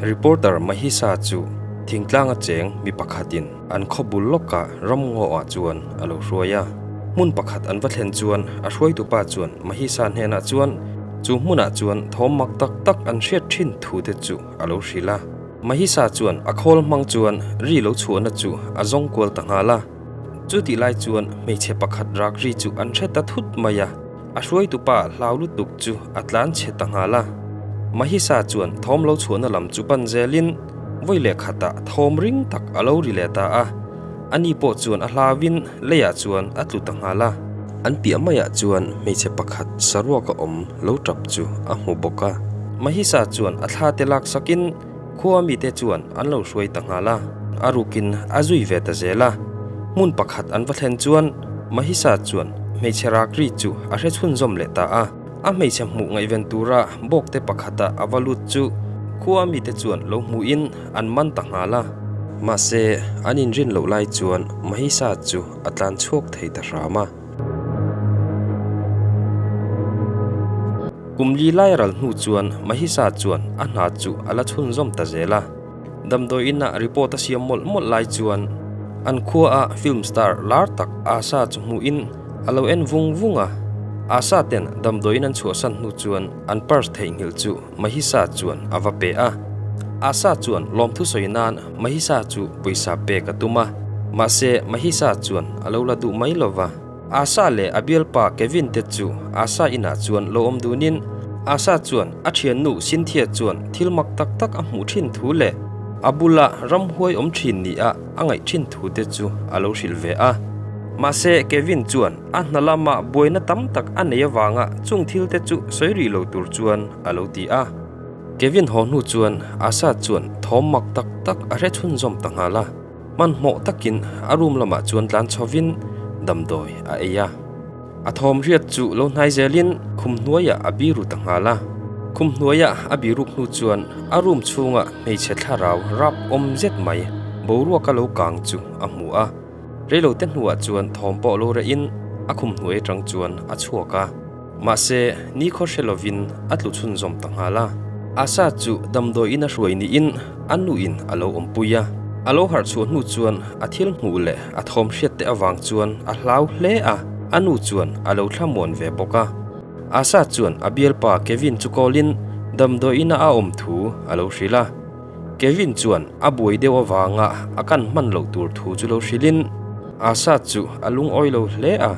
Reporter Mahisa chu thingtlanga cheng mi pakhatin an khaw bul lawkah ramngaw ah chuan a lo hruai a. Hmun pakhat an va thlen chuan a hruaitupa chuan Mahisa hnenah chuan chu hmunah chuan thawm mak tak tak an hriat thin thu te chu a lo hrilh a. Mahisa chuan a khawl hmang chuan ri lo chhuahna chu a zawng kual ta nghal a. Chutih lai chuan hmeichhe pakhat rak ri chu an hre ta thut mai a, a hruaitupa hlau lutuk chu a tlan chhe ta nghal a. Mahisa chuan thawm lo chhuahna lam chu pan zelin vawi leh khatah thawm ring tak a lo ri leh ta a, ani pawh chuan a hlauin leiah chuan a tlu ta nghal a. An piah maiah chuan hmeichhe pakhat saruaka awm lo tap chu a hmu bawk a. Mahisa chuan a thla te laksakin Khua mite chuan an lo hruai ta nghal a, a rukin a zui ve ta zel a. Hmun pakhat an va thlen chuan Mahisa chuan hmeichhe rak ri chu a hre chhunzawm leh ta a. A hmeichhe hmuh ngaihven tura bawkte pakhata a va lut chu khua mite chuan lo hmuhin an man ta nghal a. Mahse, an inrin loh lai chuan Mahisa chu a tlan chhuak thei ta hram a. Kum li lai ral hnu chuan Mahisa chuan a hna chu a la chhunzawm ta zel a. Damdawi inah report a siam mawlh mawlh lai chuan an khuaah film star lar tak Asha chu hmuhin a lo en vung vung a. Asha ten damdawi in an chhuahsan hnu chuan an purse theihnghilh chu Mahisa chuan a va pe a. Asha chuan lawmthu sawi nan Mahisa chu pawisa pek a tum a, mahse Mahisa chuan a lo la duh mai lo va. Asha leh a bialpa Kevin te chu Asha inah chuan lo awm dunin Asha chuan a thiannu Cynthia chuan thil mak tak tak a hmuh thin thu leh a bula ramhuai awm thin nia a ngaih thin thu te chu a lo hrilh ve a. Mahse Kevin chuan a hna lama buaina tam tak a nei avanga chung thil te chu sawi rih lo tur chuan a lo ti a. Kevin haw hnu chuan Asha chuan thawm mak tak tak a hre chhunzawm ta nghal a. Hmanhmawh takin a room lamah chuan tlan chhovin damdawi a ei a. A thawm riat chu lo hnai zelin khum hnuaiah a biru ta nghal a. Khum hnuaiah a biruk hnu chuan a room chhunga hmeichhe thlarau rap awm zet mai boruaka lo kang chu a hmu a. Reilote hnuah chuan thawm pawh lo rehin a khum hnuai atang chuan a chhuak a. Mahse, nikhaw hre lovin a tlu chhunzawm ta nghal a. Asa chu damdawiin a hruai niin a nuin a lo awmpui a. A lo harh chhuah hnu chuan a thil hmuh leh a thawm hriat te avang chuan a hlau hle a, a nu chuan a lo thlamuan ve bawk a. Asa chuan a bialpa Kevin chu kawlin damdawiina a awm thu a lo hrilh a. Kevin chuan a buai deuh avanga a kan hman loh tur thu chu lo hrilhin Asa chu a lungawi lo hle a.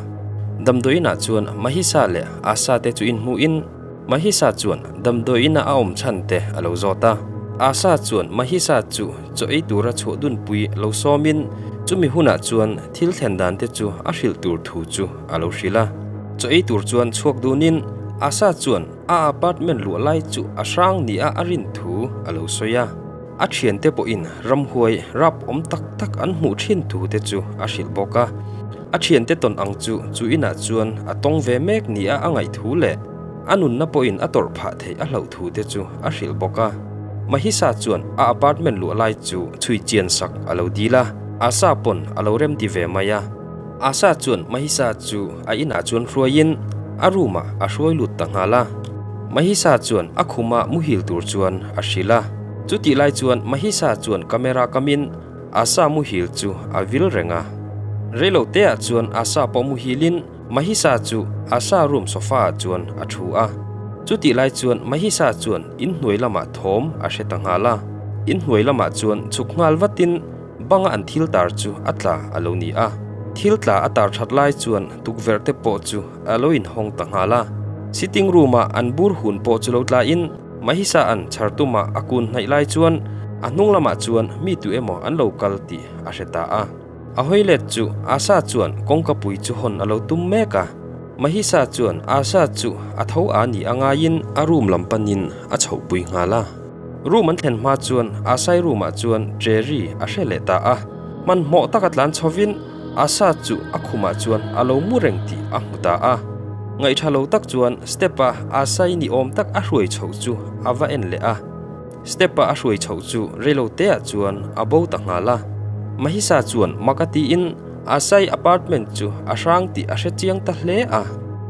Damdawiinah chuan Mahisa leh Asa te chu inhmuhin Mahisa chuan damdawiina a awm chhan te a lo zawt a. Asa chuan Mahisa chu chaw ei tura chhuah dunpui lo sawmin chumi hunah chuan thil thlen dan te chu a hrilh tur thu chu a lo hrilh a. Chaw ei tur chuan chhuak dunin Asa chuan A apartment luah lai chu a hrang nia a rin thu a lo sawi a. A thiante pawhin ramhuai rap awm tak tak an hmuh thin thu te chu a hrilh bawk a. A thiante tawn ang chu chu inah chuan a tawng ve mek nia a ngaih thu leh a nunna pawhin a tawrh phah theih a hlauh thu te chu a hrilh bawk a. Mahisa chuan a apartment luah lai chu chhui chian sak a lo dil a, Asa pawn a lo remti ve mai a. Asa chuan Mahisa chu a inah chuan hruaiin a room ah a hruai lut ta nghal a. Mahisa chuan a khuma muhil tur chuan a hrilh a. Chutih lai chuan Mahisa chuan camera kamin Asa muhil chu a vil reng a. Reilo te ah chuan Asa pawh muhilin Mahisa chu Asa room sofa ah chuan a thu a. Chutih lai chuan Mahisa chuan inhnuai lamah thawm a hre ta nghal a. Inhnuai lamah chuan chhuk nghal vatin Banga an thil tar chu a tla a lo ni a, thil tla a tar that lai chuan tukverh te pawh chu a lo inhawng ta nghal a. Sitting room a an bur hun pawh chu lo tla in Mahisa an chhar tuma a kun hnaih lai chuan a hnung lamah chuan mi tu emaw an lo kal tih a hre ta a. A hawi let chu Asha chuan kawngka pui chu hawn a lo tum mek a. Mahisa chuan Asha chu a tho a ni a ngaiin a room lam panin a chhohpui nghal a. Room an thlen hma chuan Asai room ah chuan Jerry a hre leh ta a, hmanhmawh taka tlan chhovin Asa chu a khumah chuan a lo mu reng tih a hmu ta a. Ngaihtha lo tak chuan step a Asai ni awm tak a hruai chhoh chu a va en leh a. Step a a hruai chhoh chu reilo te ah chuan a bo ta nghal a. Mahisa chuan mak a tiin Asai apartment chu a hrang tih a hre chiang ta hle a.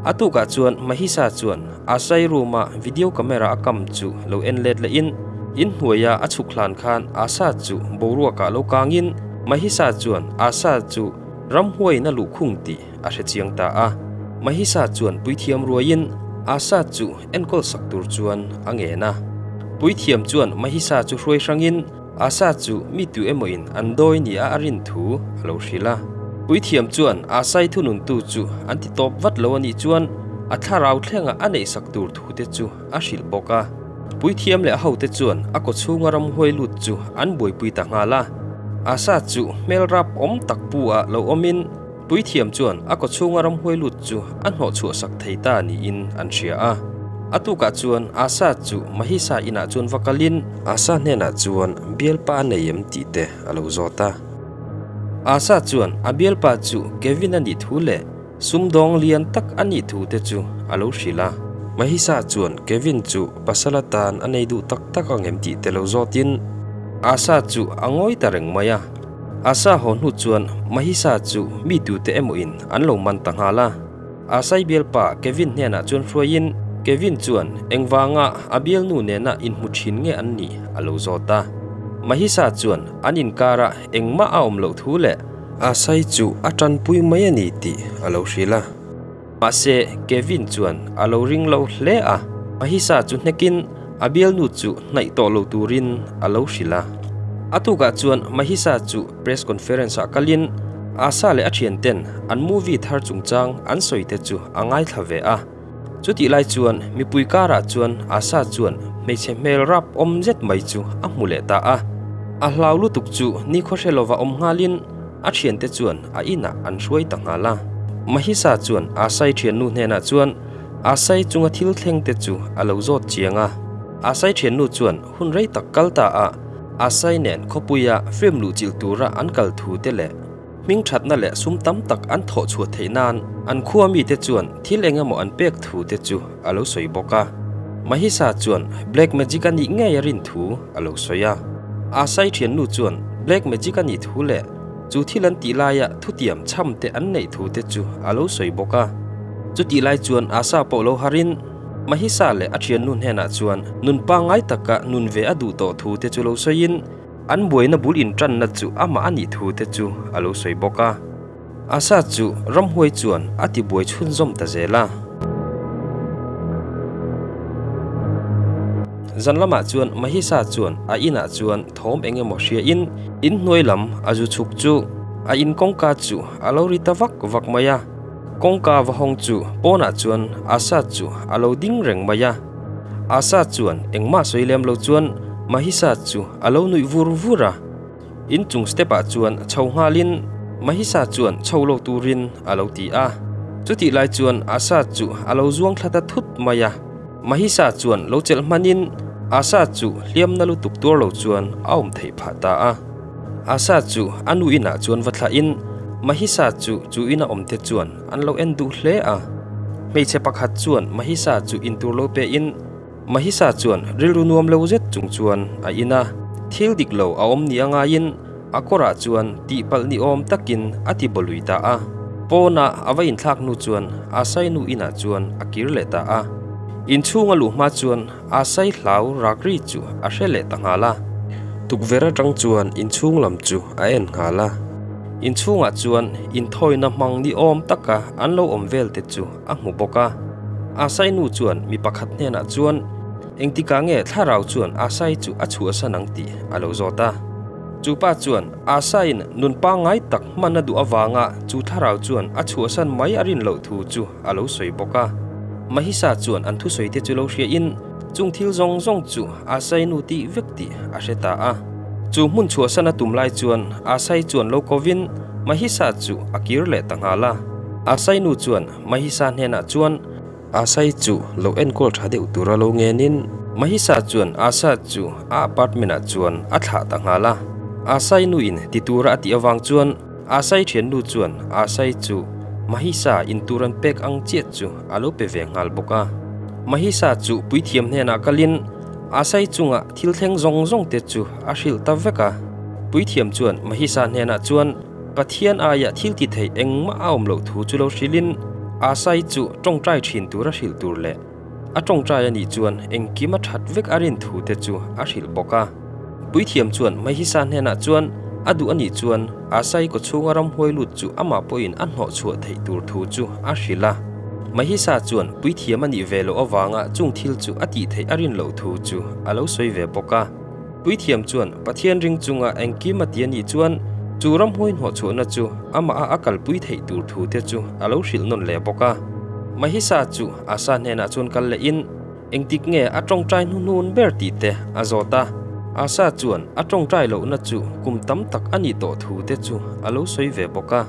A tukah chuan Mahisa chuan Asai room-a video camera a kam chu lo en let lehin. Inhnuaia a chhuk hlan khan Asa chu boruakah lo kangin Mahisa chuan Asa chu ramhuaiin a luhkhung tih a hre chiang ta a. Mahisa chuan puithiam ruaiin Asa chu enkawl sak tur chuan a ngen a. Puithiam chuan Mahisa chu hruai hrangin Asa chu mi tu emawin an dawi nia a rin thu a lo hrilh a. Puithiam chuan Asai thununtu chu an ti tawp vat lo a nih chuan a thlarau thlenga a neihsak tur thute chu a hrilh bawk a. Puithiam leh a hote chuan a kawchhunga ramhuai lut chu an buaipui ta nghal a. Asa chu hmel rap awm tak pu ah lo awmin Puithiam chuan a kawchhunga ramhuai lut chu a hnawhchhuah sak thei ta niin an hria a. A tukah chuan Asa chu Mahisa inah chuan va kalin Asa hnenah chuan bialpa a nei em tih te a lo zawt a. Asa chuan a bialpa chu Kevin a nih thu leh sumdawng lian tak a nih thu te chu a lo hrilh a. Mahisa chuan Kevin chu pasal atan a nei duh tak tak ang em tih te lo zawtin Asa chu a ngawi ta reng mai a. Asa haw hnu chuan Mahisa chu mi tute emawin an lo man ta nghal a. Asai bialpa Kevin hnenah chuan hruaiin Kevin chuan engvanga a bialnu nena inhmu thin nge an nih a lo zawt a. Mahisa chuan an inkarah engmah a awm loh thu leh Asai chu a tanpui mai a ni tih a lo hrilh a. Mahse, Kevin chuan a lo ring lo hle a, Mahisa chu hnekin a bialnu chu hnaih tawh lo turin a lo hrilh a. A tukah chuan Mahisa chu press conference ah kalin Asa leh a thianten an movie thar chungchang an sawi te chu a ngaithla ve a. Chutih lai chuan mipui karah chuan Asa chuan hmeichhe hmel rap awm zet mai chu a hmu leh ta a. A hlau lutuk chu nikhaw hre lova awm nghalin A thiante chuan a inah an hruai ta nghal a. Mahisa chuan Asai thiannu hnenah chuan Asai chunga thil thleng te chu a lo zawt chiang a. Asai thiannu chuan hun rei tak kal ta a, Asai nen khawpuia film luhchilh tura an kal thu te leh hming thatna leh sum tam tak an thawh chhuah theih nan an khua mite chuan thil eng emaw an pek thu te chu a lo sawi bawk a. Mahisa chuan Black Magic a nih ngei a rin thu a lo sawi a. Asai thiannu chuan Black Magic a nih thu leh chu thil an tih laia thutiam chham te an neih thu te chu a lo sawi bawk a. Chutih lai chuan Asa pawh lo harin Mahisa leh a thiannu hnenah chuan nun pangngai taka nun ve a duh tawh thu te chu lo sawiin an buaina bul intanna chu amah a nih thu te chu a lo sawi bawk a. Asa chu ramhuai chuan a tibuai chhunzawm ta zel a. Zan lamah chuan Mahisa chuan a inah chuan thawm eng emaw hriain inhnuai lam a zu chhuk chu a in kawngka chu a lo ri ta vak vak mai a. Kawngka va hawng chu pawnah chuan Asa chu a lo ding reng mai a. Asa chuan engmah sawi lem lo chuan Mahisa chu a lo nuih vur vur a. Inchung step ah chuan chho nghalin Mahisa chuan chho lo turin a lo ti a. Chutih lai chuan Asa chu a lo zuang thla ta thut mai a. Mahisa chuan lo chelh hmanin Asa chu hliamna lutuk tuar lo chuan a awm theih phah ta a. Asa chu a nu inah chuan va thlahin Mahisa chu chu ina awm te chuan an lo en duh hle a. Hmeichhe pakhat chuan Mahisa chu intur lo pein Mahisa chuan rilru nuam lo zet chung chuan a in a, thil dik lo a awm ni a ngaiin a kawrah chuan tihpalh ni awm takin a ti bawlui ta a. Pawnah a va inthlak hnu chuan Asai nu inah chuan a kir leh ta a. Inchhung a luh hma chuan Asai hlau rak ri chu a hre leh ta nghal a. Tukverh atang chuan inchhung lam chu a en nghal a. Inchhungah chuan inthawina hmang ni awm taka an lo awm vel te chu a hmu bawk a. Asai nu chuan mi pakhat hnenah chuan, Engtikah nge thlarau chuan Asai chu a chhuahsan ang tih a lo zawt a. Chu pa chuan Asaiin nun pangngai tak hman a duh avanga chu thlarau chuan a chhuahsan mai a rin loh thu chu a lo sawi bawk a. Mahisa chuan an thusawi te chu lo hriain chung thil zawng zawng chu Asai nu tih vek tih a hre ta a. Chu hmun chhuahsan a tum lai chuan Asai chuan lo kovin Mahisa chu a kir leh ta nghal a. Asai nu chuan Mahisa hnenah chuan Asai chu lo enkawl tha deuh tura lo ngenin Mahisa chuan Asa chu a apartment ah chuan a thlah ta nghal a. Asai nuin ti tura a tih avang chuan Asai thiannu chuan Asai chu Mahisa in tur an pek ang chiah chu a lo pe ve nghal bawk a. Mahisa chu puithiam hnenah kalin Asai chunga thil thleng zawng zawng te chu a hrilh ta vek a. Puithiam chuan Mahisa hnenah chuan Pathian aia thil ti thei engmah a awm loh thu chu lo hrilhin Asai chu tawngtai thin tura hrilh tur leh. A tawngtai a nih chuan engkim a that vek a rin thu te chu a hrilh bawk a. Puithiam chuan Mahisa hnenah chuan a duh a nih chuan Asai kawchhunga ramhuai lut chu amah pawhin a hnawh chhuah theih tur thu chu a hrilh a. Mahisa chuan puithiam a nih ve loh avanga chung thil chu a tih theih a rin loh thu chu a lo sawi ve bawk a. Puithiam chuan Pathian ring chunga engkim a ti a nih chuan chu ramhuai hnawh chhuahna chu amaha a kalpui theih tur thu te chu a lo hrilh nawn leh bawk a. Mahisa chu Asa hnenah chuan kal lehin engtik nge a tawngtai hnuhnun ber tih te a zawt a. Asa chuan a tawngtai lohna chu kum tam tak a nih tawh thu te chu a lo sawi ve bawk a.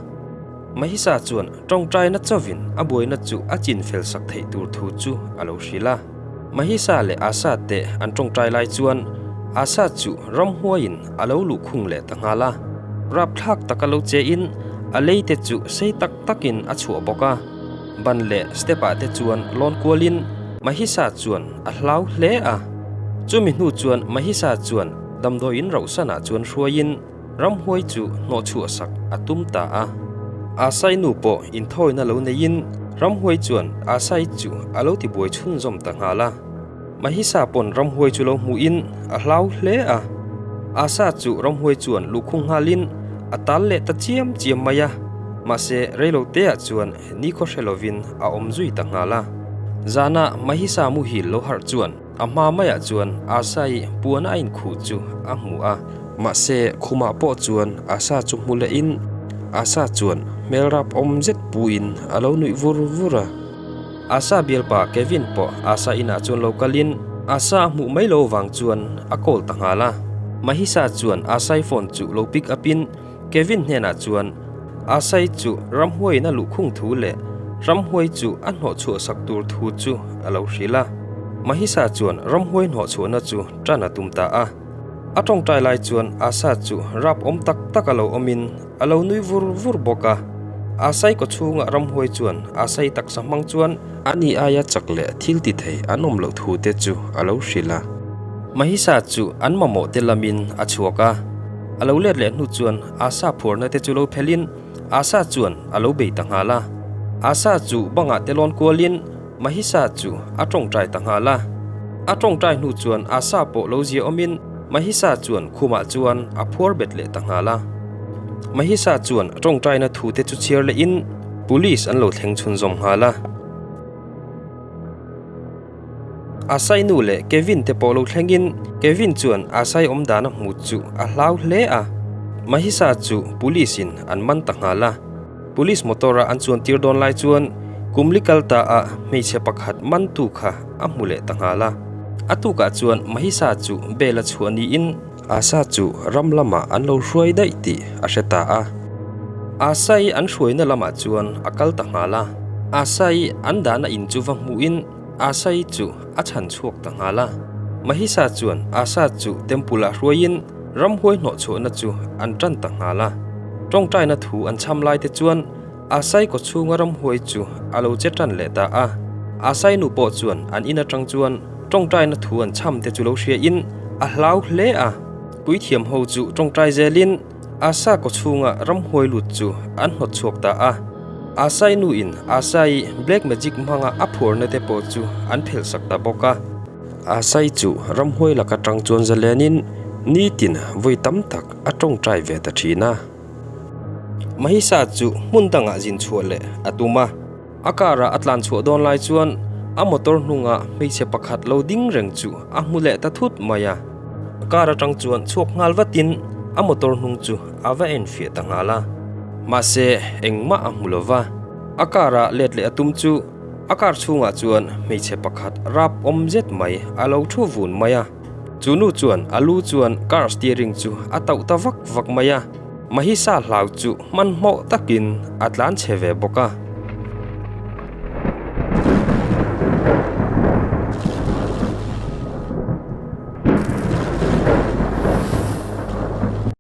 Mahisa chuan tawngtaina chauhin a buaina chu a chin fel sak theih tur thu chu a lo hrilh a. Mahisa leh Asa te an tawngtai lai chuan Asa chu ramhuaiin a lo luhkhung leh ta nghal a. Rapthlak taka lo chein a lei te chu sei tak takin a chhuah bawk a. Ban leh step ah te chuan lawn kualin Mahisa chuan a hlau hle a. Chumi hnu chuan Mahisa chuan damdawiin rauhsanah chuan hruaiin Ramhuai chu hnawhchhuah sak a tum ta a. Asai nu pawh inthawina lo neiin Ramhuai chuan Asai chu a lo tibuai chhunzawm ta nghal a. Mahisa pawn Ramhuai chu lo hmuhin a hlau hle a. Asa chu Ramhuai chuan luhkhung nghalin a tal leh ta chiam chiam mai a. Mahse reiloteah chuan nikhaw hre lovin a awm zui ta nghal a. Zana Mahisa muhil lo harh chuan A hma maiah chuan Asa-i puan a inkhuh chu a hmu a. Mahse, khumah pawh chuan Asa chu hmu lehin Asa chuan hmel rap awm zet puin a lo nuih vur vur a. Asa bialpa Kevin pawh Asa inah chuan lo kalin Asa a hmuh mai lo vang chuan a call ta nghal a. Mahisa chuan Asai phone chu lo pick up in Kevin hnenah chuan Asai chu ramhuaiin a luhkhung thu leh ramhuai chu a hnawhchhuah sak tur thu chu a lo hrilh a. Mahisa chuan ramhuai hnawhchhuahna chu tan a tum ta a. A tawngtai lai chuan Asa chu rap awm tak tak a lo awmin a lo nui vur vur bawk a. Asai kawchhunga ramhuai chuan Asai taksa hmang chuan ani aia chak leh thil ti thei an awm loh thu te chu a lo hrilh a. Mahisa chu an mamawh te lamin a chhuak a. A lo let leh hnu chuan Asa phuarna te chu lo phelin Asa chuan a lo bei ta nghal a. Asa chu bangah te lawn kualin Mahisa chu a tawngtai ta nghal a. A tawngtai hnu chuan Asa pawh lo zia awmin Mahisa chuan khumah chuan a phuar bet leh ta nghal a. Mahisa chuan tawngtaina thu te chu chhiar lehin Police an lo thleng chhunzawm nghal a. Asai nu leh Kevin te pawh lo thlengin Kevin chuan Asai awm dan a hmuh chu a hlau hle a. Mahisa chu Police in an man ta nghal a. Police motor a an chuan tir dawn lai chuan kum li kal ta a hmeichhe pakhat man tu kha a hmu leh ta nghal a. A tukah chuan Mahisa chu bail a chhuah niin Asa chu ram lamah an lo hruai daih tih a hre ta a. Asai an hruaina lamah chuan a kal ta nghal a. Asai an dahna in chu va hmuhin Asai chu a chhan chhuak ta nghal a. Mahisa chuan Asa chu temple ah hruaiin ramhuai hnawhchhuahna chu an tan ta nghal a. Tawngtaina thu an chham lai te chuan Asai kawchhunga ramhuai chu a lo che tan leh ta a. Asai nu pawh chuan an in atang chuan tawngtaina thu an chham te chu lo hria in a hlau hle a. Puithiam ho chu tawngtai zelin Asa kawchhunga ramhuai lut chu an hnawt chhuak ta a. Asai nu in Asai black magic hmanga a phuarna te pawh chu an phelh sak ta bawk a. Asai chu ramhuai laka tang chuan zalenin nitin vawi tam tak a tawngtai ve ta thin a. Mahisa chu hmun dangah zin chhuah leh a tum a, a car ah a tlan chhuah dawn lai chuan a motor hnungah hmeichhe pakhat lo ding reng chu a hmu leh ta thut mai a. Car atang chuan chhuak nghal vatin a motor hnung chu a va enfiah ta nghal a. Mahse engmah a hmu lo va, a car ah let leh a tum chu a car chhungah chuan hmeichhe pakhat rap awm zet mai a lo thu vun mai a. Chu nu chuan a lu chuan car steering chu a tauh ta vak vak mai a, Mahisa hlau chu hmanhmawh takin a tlan chhe ve bawk a.